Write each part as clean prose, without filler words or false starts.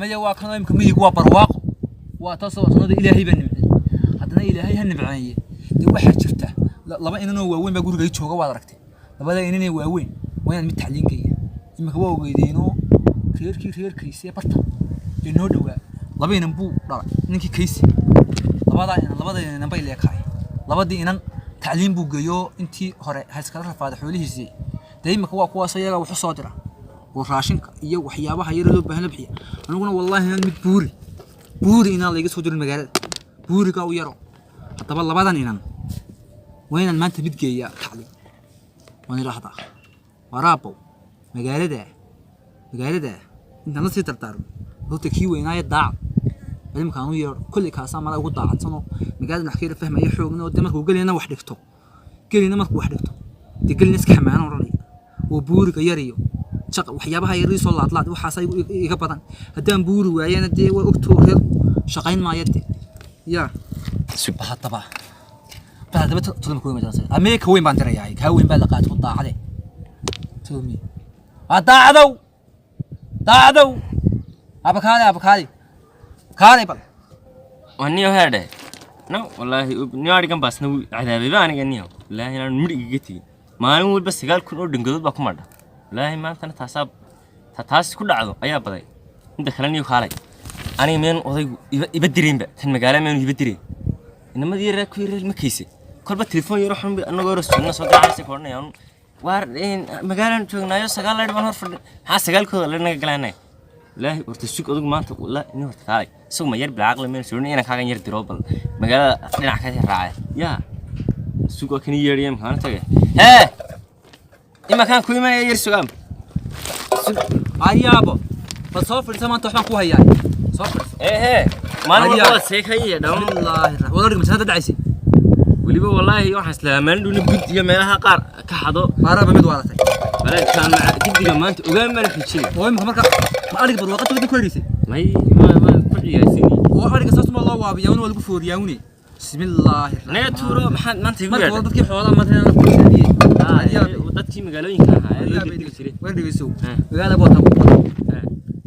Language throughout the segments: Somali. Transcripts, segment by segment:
Nimaya waa kan imika miyigu waa barwaaqo, waa taasoo sunnada Ilaahay baa nimcay, haddana Ilaahay ha nimceeye. Dee waxaa jirta laba inanoo waaweyn baa guriga ii jooga, waad aragtay. Labada inanee waaweyn waa inaan mid tacliin geeya. Imika waa ogeydeenoo reerkii reerkiisee barta ee noo dhowaa laba inan buu dhalay ninkii Kaysi. Labadaa inan, labada inan bay leekaay. Labadii inan tacliin buu geeyo, intii hore ha iskala rafaaday xoolihiisii. Dee imika waa kuwaas iyaga waxu soo dira oo raashinka iyo waxyaabaha yar loo baahan la bixiya. Aniguna wallaahi inaan mid buuri buuri inaan layga soo dirin magaalada, buurigaa u yaro. Haddaba labadan inan waa inaan maanta mid geeyaa tacliin. Waan idhaahdaa, waraabow, magaalada intaan la sii dardaarmo. Horta kii weynaaye daacad bal imika aan u yeedho, kolley kaasaa mala ugu daacadsanoo magaalada wax ka yara fahmaya xoogna oo dee markuu gelina wax dhigto, gelina markuu wax dhigto, dee gelina iska xamaano odhanaya oo buuriga yar iyo jaqa waxyaabaha yar soo laadlaad waxaas iga badan. Haddaan buuri waayana dee waa ogtoo reer shaqayn maayo dee yaa. Haddaba tolma kuwa majaalsa Ameerika weyn baan dirayaa. Kaa weyn baa la qaatay daacade tolmi waa daacadow, daacadow, abakaale, abakaale, kaale bal. Waa niyo heedhe no wallaahi niyo adhigan baasna wuu cadaabayba aniga niyo. Wallaahi inaan midh igaga tegin, maalin walba 9,000 oo dhangadood baa ku madha. Wallaahi maantana taasaa ta taas ku dhacdo ayaa baday inta kale. Niyo kaalay, aniga meen odaygu iba direynba tan magaala meenu iba direyn. Inamadii yaraa ku yaraa ma kayse kolba telefoon yaro xun anagoo hore sunna soo garaacaysa ka odhanaya waar magaalaan joognaayo 9 leer baan hor fadhi. Maxaa sagaalkooda leer naga galaanay? Wallaahi horta sug adugu maanta, wallaahi nin horta kaalay isagu ma yar bilaa caqli meen soo inaan kaagan yar diro bal magaalada dhinac ka raacay yaa sug oo kani yeedhiya maxaan tagay hee imakaan ku imanaya yar sugaam. Ayaabo, bal soo fadhiisa, maanta waxbaan ku hayaa, soo fadhiiso. Ee hee maalin walba Ayaa. Waad seekaya dhawn. Bismillaahi raxmaan wadaadhiga masaajidda dhacaysay. Weliba wallaahi waxaan islaamaa maalin dhowna gud iyo meelaha qaar ka xado. Maaraba mid waadatay. Walaa jaamaca guddiga maanta ogaan baan xijinay. Oo imika marka ma adhiga barwaaqo ku herisay? May ma ku ciyaarsiin. Oo adhiga saas ma loo waabiyaa, waa lagu fooriyaawne. Bismillaahi naga tuuro, maxaad maanta igu marka hore yeedhay? Dadkii xoolaha maanta inaan ku saamiyey. Dadkii magaalooyinka ahaa ee loo degdegi jiray. War dhegeyso. Eh. Magaalada waa tan ku wada.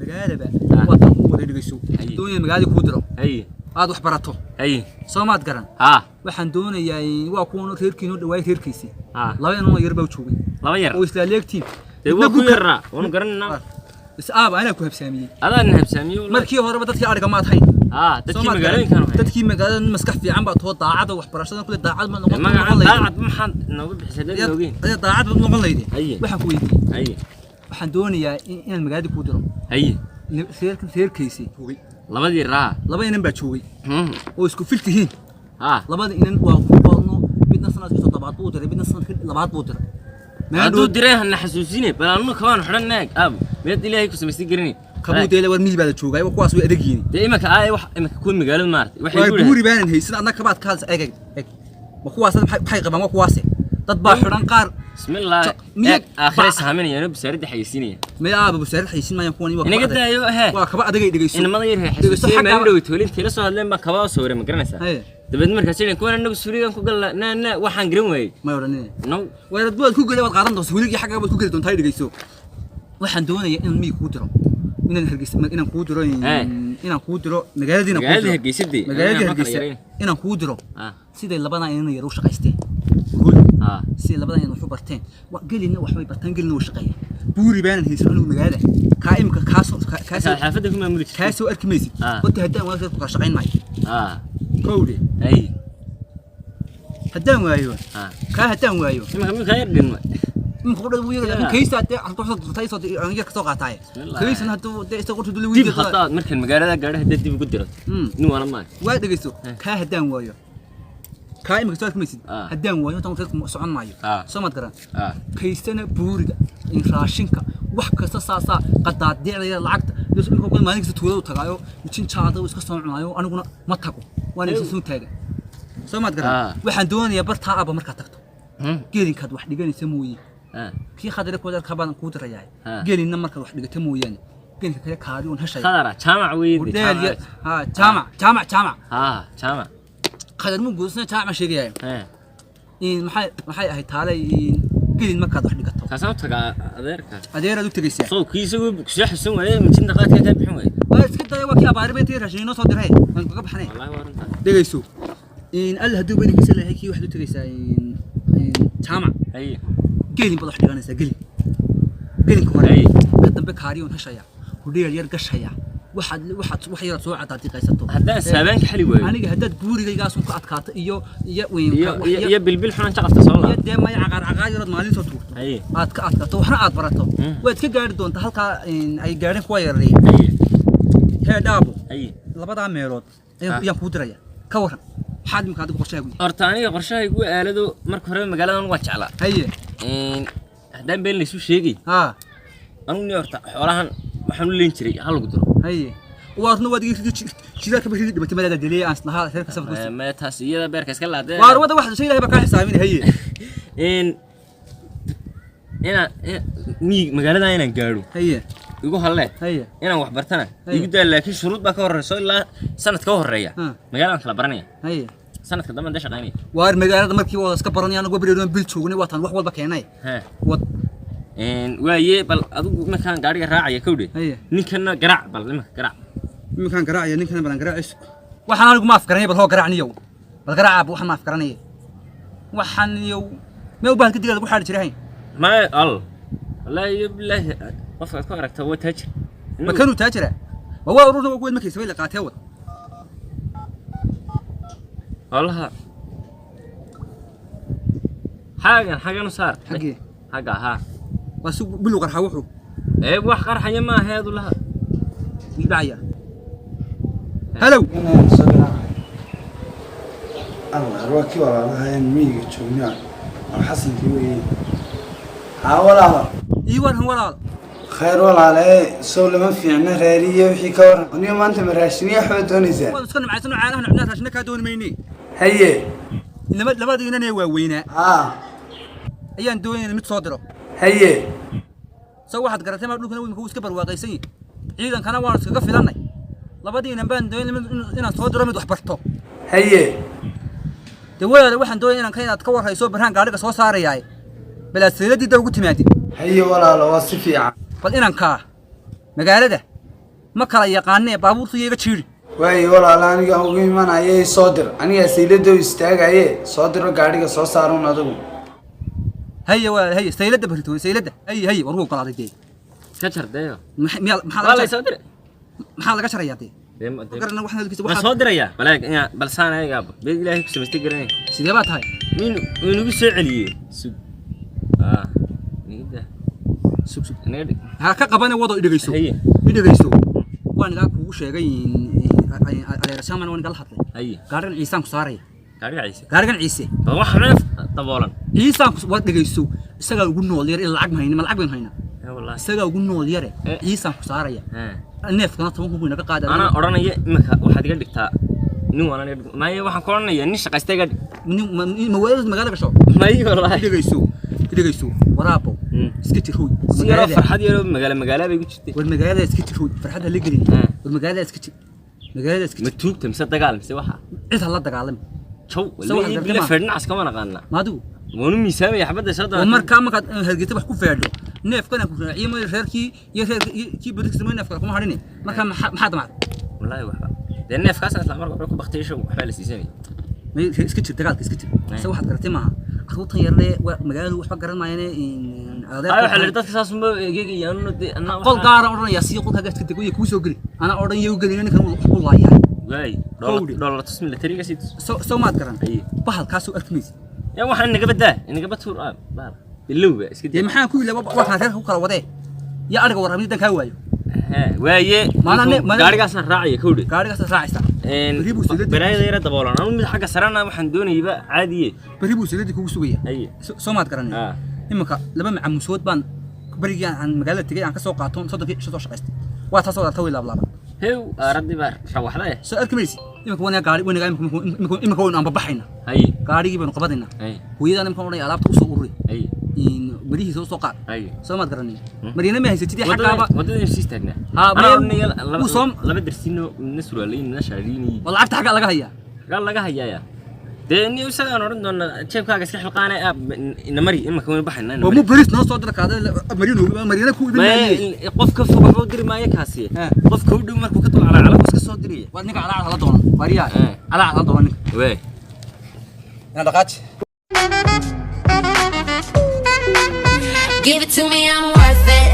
Magaalaba waa tan ku wada, dhegeyso. Haye. Doonaya magaalada kuu diro haye aad wax barato. Haye. Soo maad garan? Haa. Waxaan doonayaa waa kuwan reerkii noo dhawaay reerkiisii. Haa. Laba inanoo yar baa u joogay. Laba yar. Oo isla leegtiin. Dee waa ku yarraa, waanu garananaa. Is aaba anaa ku habsaamiyey. Adaan habsaamiyo. Markii horeba dadkii adhiga maad hayn. Haa. Soo Dadkii maad garan? magaalooyinkan ahay. Dadkii magaalada maskax fiican baa too daacada waxbarashada kule daacad ma noqon magaca noqon lahayd. Daacad maxaad noogu bixisay dad ogeyn? Ayaa daacad baad noqon lahayd. Haye. Waxaan ku weydiiyey. Haye. Waxaan doonayaa inaan magaalada kuu diro. Haye. Reerkiisii joogay. Labadii raa. Laba inan baa joogay oo isku fil tihiin. Haa. Labada inan waa ku badno, midna sanadkii toddobaad buu diray, midna sanadkii labaad buu diray. Hadduu diray hana xasuusine bal anu kabaan xidhan naag aabo miyaad Ilaahay ku samaystay garanay. Kabuu deela war miyi baa la joogay, waa kuwaas way adag yihiin. Dee imanka aay wax imanka kuwa magaalada maaragtay waxay waa ku buuri baanan haysan adna kabaad ka hadlaysa. Eeg eeg eeg, ma kuwaas maxay qabaan? Waa kuwaase dad baa xidhan qaar. Bismillah. Aakhire saaminayaan oo basaaradda xayeysiinaya. Maya aaba, busaarad xayeysiin maayaan kuwani, waa inaga kaba adag. Daayo hee. Waa kaba adagay, dhegeyso. Inamada yar Dhegeyso. xasuusiyay Xagga maalin dhow toolintii la soo hadleen baan kabaa soo waray, ma garanaysaa? Haye. Dabeed markaas idhan kuwan anagu suuligan ku galla na na waxaan garan waayey. May odhanine. No. Weerad baad ku geli, waad qaadan doontaa weligii, xagga baad ku geli doontaa. Dhegeyso, waxaan doonayaa inaan miyi kuu diro, inaan Hargeysa inaan kuu diro. Eh. Inaan kuu diro magaaladii, inaan kuu magaalada diro. Hargeysadii. Magaaladii Hargeysa inaan kuu diro. Siday labadan inan yar u shaqaysteen, siday labadan inan wax u barteen. Gelina waxbay bartaan, gelina way shaqeeyaan. Buuri baanan haysan anigu magaalada kaa imika kaasoo kaasoo xaafadda ku maamuli jirtay. Kaasoo arki maysid. Horta haddaan waayo ku kala shaqayn maayo. Kowdhe. Hay. Haddaan waayo kaa, haddaan waayo. Imanka miyuu kaa yar dhinma? Imika qudhada wuu yar, laakiin kaysa dee carruurta soo dirtay soo aan yar ka soo qaataay. Bismillah. Kaysana hadduu dee isaga qudhadu la dib weydiiyo. Haddaad markaan magaalada gaadho haddaad dib ugu dirato nin waana maayo. Waa dhegeyso. Eh. Kaa haddaan waayo, kaa imika soo arki maysid. Haddaan waayo intaan reerku socon maayo. Soo maad garan? Kaystana buuriga in raashinka wax kasta saasaa qadaadiicdaya lacagta dus imika kuwa maalin kasta tuulada u tagaayo mijin jaada uu iska soo cunaayo, aniguna ma tago, waana isa soo taagan. Soo maad garan? Waxaan doonayaa bartaa aba markaad tagto gelinkaad wax dhiganaysa mooye. Kii khadare kuwadaad kabaan kuu dirayaa. Gelinna markaad wax dhigata mooyaane gelinka kale kaadi uun heshaya. Khadara jaamac weeye. Hudheel ha, jaamac, jaamac, jaamac. Haa, jaamac. Khadar muu guursana, jaamac sheegaya. In maxay ahayd taalay in gelin markaad wax dhigato. Kaasaan u tagaa adeerka. Adeeraad u tegaysaa. Soo kii isagu kusoo xusan waaye mijinta qaadka kaa bixin waaye. Waa iska Waa kii abaari bay intii raashin inoo soo diray, waan kaga baxnay. Wallaahi waa runtaa. Dhegayso, in alla hadduu berigiisa leeyahay, kii waxaad u tegaysaa in jaamac. Haye. Gelin baad wax dhiganaysaa, gelin, gelinka hore. Haye. Ka dambe kaariyoon heshaya, hudheel yar gashaya, waxaad wax yaraad soo cadaadiqaysato. Haddaan saabaanka xali waayo? Aniga haddaad buurigaygaas un ka adkaato iyo iyo bilbil xunan jaqafta soo iyo laa. Dee maya, caqaar caqaar yarood maalin soo tuurto. Haye. Aad ka adkaato, waxna aad barato. Waad ka gaari doontaa halkaa ay gaadheen kuwa yaryar. Haye. Hee dhaabo. Haye. Labadaa meelood ayaan ayaan kuu diraya. Ka waran, maxaad imika adigu qorshahaagu yahay? Horta aniga qorshahaygu aalado, marka hore magaaladan waa jeclaa. Haye. Haddaan been laysu sheegay, haa, anugu ni horta xoolahan waxaan u leen jiray hal lagu diro. Haye, waarna waad iga shidaalka ba ridi dhimatay madaada deliyay aan islahaa reerka safarka usii. Ma taas iyada beerka iska laadee. Waar wada, wax shay Ilaahay baa kaa xisaabinay. Haye. Inaan miig magaaladan inaan gaadho. Haye. Igu hallee. Haye. Inaan wax bartana Haye. igu daa, laakiin shuruud baa ka horeyso. Ilaa sanadka ka horeeya magaaladan kala baranaya. Haye. Sanadka dambe dee shaqaynaya. Waar magaalada markii wada iska baranaya, anagu bereedoon bil joognay, waataan wax walba keenay. Ha. Wad. Waaye bal adigu iminkaan gaadhiga raacaya kowdhe. Haye. Ninkana garaac, bal iminka garaac. Iminkaan garaacaya ninkana, balan garaacisu waxaan anigu ma afgaranaya. Bal hoo garaacniyow, bal garaacaaba waxaan ma afgaranaya. Waxaan yow mee u bahalka digaada ku xaadhi jiray hayn. Maya al wallaahi iyo bilaahi, qofkaad ku aragta waa taajir. Ma kanuu taajira? Ma waa ururna waa kuweed markay sabay la qaatee. Wad. Wallaha xagan xagan u saar. Xaggee? Xagga haa. Waa si bilow qarxa wuxuu. Ee wax qarxaya ma aha eedu laha. Wuu dhacaya. Halow. Inaan soo garaacay Allah waa kii walaalahayn miyiga joognaa, waa Xasankii weeye. Haa walaalo. Ii waran walaal. Khayr walaale, sow lama fiicna reeriyo wixii ka waran aniga maanta ma raashiniya waxba doonaysaa? Waad iska nimcaysan oo caanaha nucnaa, raashina kaa dooni mayne. Haye. Laba labadiinanee waaweynaa haa ayaan doonayna mid soo diro. Haye. Soo waxaad garatay maa, dhulkana imika wuu iska barwaaqaysan yahay, ciidankana waanu iskaga filannay. Labadiinan baan doonay inaan soo diro mid wax barto. Haye. Dee walaale, waxaan doonaya inaan ka inaad ka warhayso barhaan gaadhiga soo saarayaay, balaad sayladii da ugu timaadid. Haye walaalo, waa si fiican. Bal inankaa magaalada ma kala yaqaanee, baabuurtu iyaga jiiri. Waaye walaalo, aniga ugu imanaye, soo dir. Anigaa sayladoo istaagaye, soo diro gaadhiga, soo saarun adigu. Haye walaale, haye, sayladda barito, sayladda. Haye haye, war wuu ogolaaday dee. Iska jar deeyo. Maxaa waa laga lay soo diray. Maxaa laga sharayaa dee? Dee ma- dee- Garana waxaan hadalkiisa ma waxaad soo dirayaa bal eeg inaa bal saan eegaaba beed ilaahay ku samaystay garanay. Sidee baa tahay? Min uu inagu soo celiyey, sug ah inaga daa. Sug sug. Inaga dhig. Ha ka qabane, wado, idhegeyso. Haye. Idhegeyso, waan igaa kugu sheegay adeer Shaman, waan igala hadlay. Haye. Gaarigan Ciisaan ku saaraya. Gaadhiga Ciise? Gaarigan Ciise. Bal wax xuneen daboolan. Ciisaan ku waad dhegeyso, isagaa ugu nool yar. Ila lacag ma haynin, ma lacag baynu haynaa? Ee wallaahi. Isagaa ugu nool yare. Eh. Ciisaan ku saaraya. Haa. Neefkana 10,000 buu inaga qaaday. Anaa odhanaya iminka waxaad iga dhigtaa nin waanan iga dhig, maya waxaan ku odhanaya nin shaqaysta iga dhig. Mawaalada magaalada gasho. May wallaahi. Dhegeyso, dhegeyso waraabow. Iska jir hooy. Si yaroo farxad yaroo magaala magaala bay ku jirtay. War magaalada iska jir hooy, farxadda la gelin. War magaalada iska jir, magaalada iska ma jir. Tuugta mise dagaal mise waxa? Cid ha la dagaalami. Jaw. Soo waxaad wallaahi gartay bila ma? feedhinacs kama naqaana. Ma adigu? Waanu miisaamaya xabadda soo oo doonatay. Markaa markaad Hargeysa wax ku feedho, neefkana ku raaciyo mooy, reerkii iyo reerkii iyo kii barikiisa mooy, neefkale kuma hadhine. Markaa maxaa damacday? Wallaahi waxba dee, neefkaasna isla marka wuxuu ku baktay ishagu waxbaa la siisanaya. Iska jir dagaalka, iska jir. Se waxaad garatay maaha, carruurtan yarle waa magaaladu waxba garan maayane. Ay waxaa la yidhi dadka saas unba egeegayaanuna dee anna Qol gaara odhanaya sii, qolkaaga iska dego iyo kuu soo geli. Anaa odhan iyo u gelina ninkan wuu wax ku laayahay. Waay. Kowdhi. Dhoola tus militariga sii tus. Soo maad garan? Haye. Bahalkaasoo arki maysid. Yaa waxaan inaga badaa, inaga tuur ah baal bilowga iska dee daa. Maxaan ku ilaa waa kaan reerka ku kala wadee iyo ariga warramida kaa waayo. Haa, waaye. Gaarigaasaan raacaya kowdhe. Gaarigaasa raacaysa. Berri buu baraayada yara daboolan anu mid xagga sarena waxaan doonayaba caadiye. Berri buu sayladii kugu sugaya. Haye. Soo maad garanay? Haa. Iminka laba macamuusood baan berigii aan magaalada tegey aan ka soo qaato, 30kii cisho soo shaqaystay. Waa taasoo aragta, way laablaaba. Hew aaradii baa rawaxda eh. Soo arki maysid iminka wanaga gaari wanaga imika waynu anbabaxayna. Haye. Gaarigii baynu qabadaynaa. Haye. Hooyadaan imika odhanaya alaabta usoo ururi. Haye. In berihiisa usoo qaad. Haye. Soo maad garanay? Maryana ma haysatid xaggaaba. Waddadaynu sii istaagnaa. Haa, anaa odhanaya wuu laba darsino, midna surwaalayn, midna shaariinay. Waa lacagta xaggaa laga hayaa. Xaggaa laga hayaaya. Dee niyo isagaan odhan doonaa jeebkaaga iska xilqaanay aab inamari imaka waynu baxaynaa. Oo mu bariis noo soo dira kaada Mariino Mariina ku ibin maaye. Qof ka fog waxba u diri maayo kaasi. Eh. Qofka u dhow markuu ka dul calaacala iska soo diraya. Waa ninka calaacal hala doonan wariyaa. Eh. Calaacal hala doonan ninka. Wee. Ina dhaqaaji. Give it to me, I'm worth it.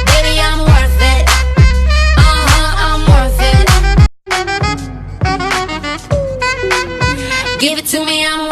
Baby, I'm worth it. Uh-huh, I'm worth it. Give it to me, I'm